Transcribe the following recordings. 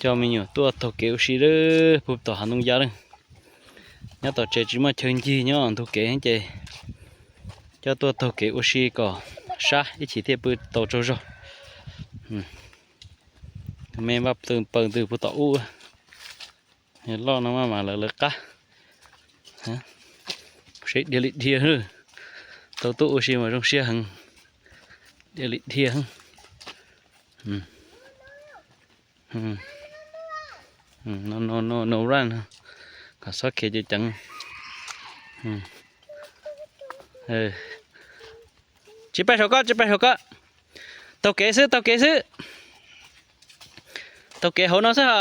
Coj me nyuam tuaj taug kev ua si lawm puag tom hav ntoo ya lawm. Nyob tom tsev tsis muaj chaw ncig nyob ntug kev ces coj tuaj taug kev ua si kom sab ib chim thiaj pw tau tsaug zog. Me vaj paws ntws puag tom ub. Loj no mas lawv lawv qab. Seb dhia li dhia. Tau tuaj ua si mas zoo siab heev. Dhia li dhia. No run, kom xob khiav ceev ceev. Tsis pais saum koj, tsis pais saum koj. Taug kev xwb, taug kev xwb. Taug kev hauv no xwb os.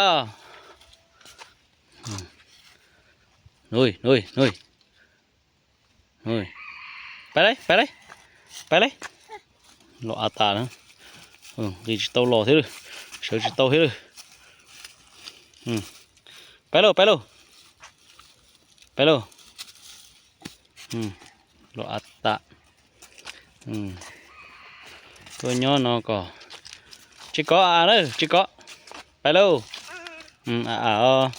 Pais lauj, pais lauj, pais lauj. Los av tas na. Nqis tsis tau los thiab lawm, sawv tsis tau thiab lawm. Pais lauj, pais lauj. Pais lauj. Los av tas. Tuaj nyob no kom tsis kov av na, tsis kov. Pais lauj. Av os.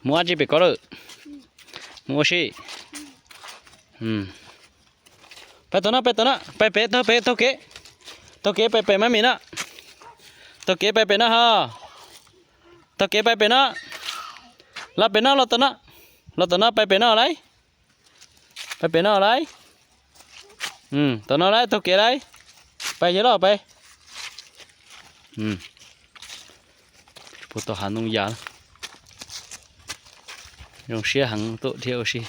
Mus ua tsi pem kov lawm? Mus ua si. Pais tom no, pais tom no, pais pem, taug pem, taug kev. Taug kev pais pem mab mim no. Taug kev pais pem no ho. Taug kev pais pem no. Los pem no, los tom no. Los tom no, pais pem no lauj. Pais pem no lauj. Tom no lauj, taug kev lauj. Pais yog loj pais. Puag tom hav ntoo ya. Zoo siab heev tuaj dhia ua si.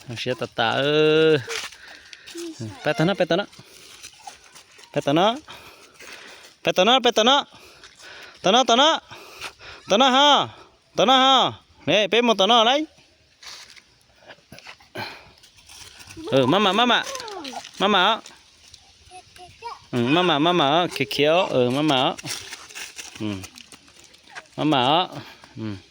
Zoo siab tas tas. Pais tom no, pais tom no. Pais tom no. Pais tom no, pais tom no. Tom no, tom no. Tom no ho. Tom no ho. Peb mus tom no lauj. Maj mam, maj mam, maj mam os. Maj mam, maj mam os, khiav khiav os, maj mam os. Maj mam os.